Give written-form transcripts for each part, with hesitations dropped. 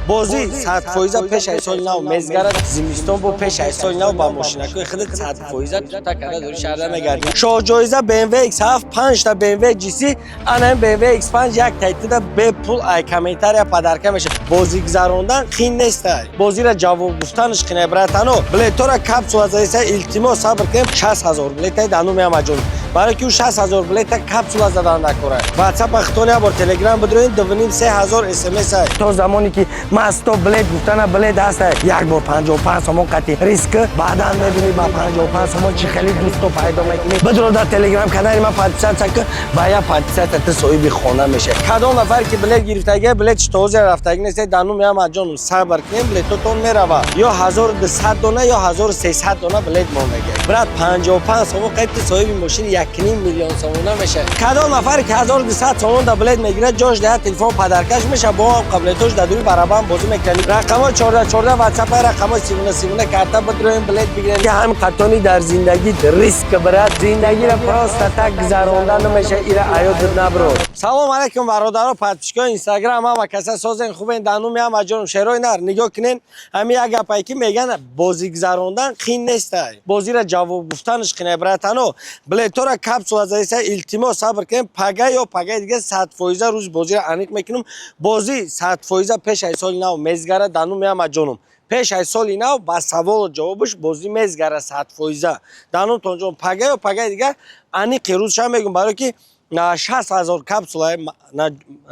Бозӣ 100% пеш аз соли нав мезгарад. Зимистон бо пеш аз соли нав ба мошинакҳои худат 100% тута карда дори шаҳрда мегардӣ. Шоҳҷоиза BMW X7, панҷта BMW GC, ана BMW X5 як тайтида бепул ай комментария подарка мешавад. Бозӣ гузарондан қин нестай, бозиро ҷавоб гуфтанаш қинай, братано. Билетора капсула заиса, илтимос, сабр кунем. 60 000 билетай дану меамаҷон, барои ки ӯ 60 000 билета капсула задан накора. Ватсап хитон як бор, Телеграм бидроин, 2,5-3 ҳазор смс ай. То замоне ки ман сто билет гуфтана, билет ҳаста. Як бор 55 сомон қати риск, баъдан мебинӣ, ба 55 сомон чӣ хеле дӯсто пайдо мекунӣ. Бидро дар Телеграм канали ман подписаться кун, ба як подписаться ту соҳиби хона мешавӣ. Кадом нафар ки билет гирифтагия, билетш тоза рафтагӣ нест, дану меамаҷон, сабр кунем, билетотон мерава. Ё 1200 дона, ё 1300 дона билет мондагия, брат. 55 сомон қайд, ту соҳиби мошини 1,5 миллион сомона мешавад. Кадом нафаре ки 1200 сомон да билет мегирад, ҷош даҳад, телефон подаркаш мешавад. Бо ҳам қаблетош дар дури барабан бозӣ мекунанд. Рақамҳои 14 14 ватсапай, рақамҳои 39 39 карта, бидроем, билет бигирем, ки ҳам қатони дар зиндагӣ риск, брат. Зиндагиро просто так гузаронда намешавад, ира аёдат набро. Салом алейкум, бародаро, подписчикои Инстаграм, ҳама каса созен, хубен? Дануми ҳама ҷонум, шерои нар, нигоҳ кунен. Ҳами як гапае ки меган: бозӣ гузарондан қин нестай, бозиро ҷавоб гуфтанаш қинай, братано. Билетора капсула заиса, илтимос, сабр кунем. Пага ё пагаи дига 100% рӯзи бозиро аниқ мекунем. Бозӣ 100% пеш аз соли нав мезгара, дануми ҳама ҷонум. Пеш аз соли нав ба саволу ҷавобаш бозӣ мезгара 100%, данумтонҷон. Пага ё пагаи дига аниқи рӯзша мегӯм, барое ки 60 000 капсула,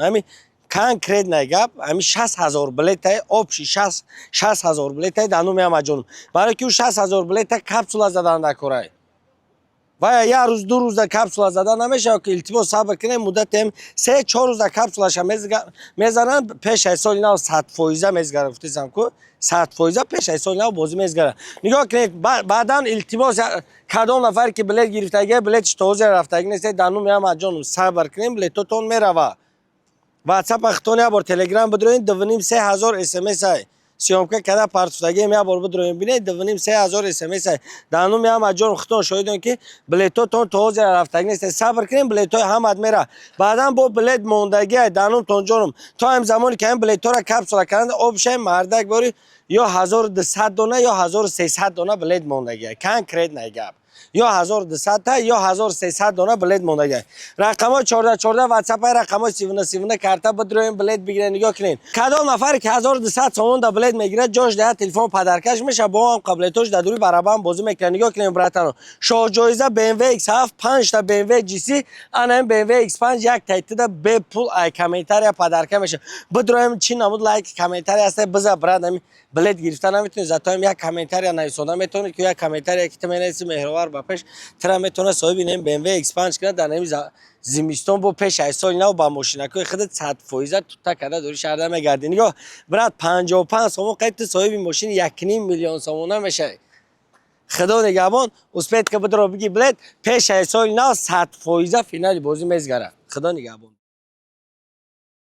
ҳами конкретный гап, ҳами 60 000 билетай, общий 60 000 билетай, дануми ҳама ҷонум, барое ки ӯ 60 000 билета капсула задан накорай. Ва як рӯз, 2 рӯза капсула зада намешавад ки. Илтимос, сабр кунем, муддатем 3-4 рӯза капсулаша мезананд. Пеш аз соли нав 100% мезгара, гуфтесам ку, 100% пеш аз соли нав бозӣ мезгара. Нигоҳ кунед, баъдан, илтимос, кадом нафаре ки билет гирифтагия, билетш тоза рафтагӣ нест, дану меамаҷон, сабр кунем, билетотон мерава. Ватсап хитон як бор, Телеграм бидроин, 2,5-3 ҳазор смс ай. Съёмка када партуфтагием, як бор бидроем, бинед, 2,5-3 ҳазор смс ай. Дану меамаҷон, хитон шоҳидон, ки билетотон тоза рафтагӣ нест. Сабр кунем, билетҳои ҳамат мера. Баъдан бо билет мондагӣ ай, данумтон ҷонум. То ҳам замоне ки ҳам билетҳоро капсула карданд, общий мардак бори ё 1200 дона, ё 1300 дона билет мондагӣ. Конкретный гап, ё 1200 та, ё 1300 дона билет мондагӣ. Рақамҳои 14 14 ватсапай, рақамҳои 39 39 карта, бидроем, билет бигирен. Нигоҳ кунед, кадом нафаре ки 1200 сомон да билет мегирад, ҷош даҳад, телефон подаркаш мешавад. Бо ҳам қаблетош дар дури барабан бозӣ мекунад. Нигоҳ кунед, братано. Шоҳҷоиза BMW X7, панҷта BMW GC, ана BMW X5 як тайтида бепул ай комментария подарка мешавад. Бидроем, чӣ намуд лайк, комментария ҳаста, биза, брат. Ами билет гирифта наметавонӣ, зато ам як комментария нависонда метавонӣ, ки як комментария ки ту менависи, меҳровар ба пеш тира метавона соҳиби нем BMW X5 кунад. Дар неми зимистон бо пеш аз соли нав ба мошинакҳои худат 100% тута карда дори шаҳрда мегардӣ. Нигоҳ, брат, 55 сомон қайд, ту соҳиби мошини 1,5 миллион сомона мешавӣ. Худо нигаҳбон, успеть ка, бидро, биги билет. Пеш аз соли нав 100% финали бозӣ мезгарад. Худо нигаҳбон.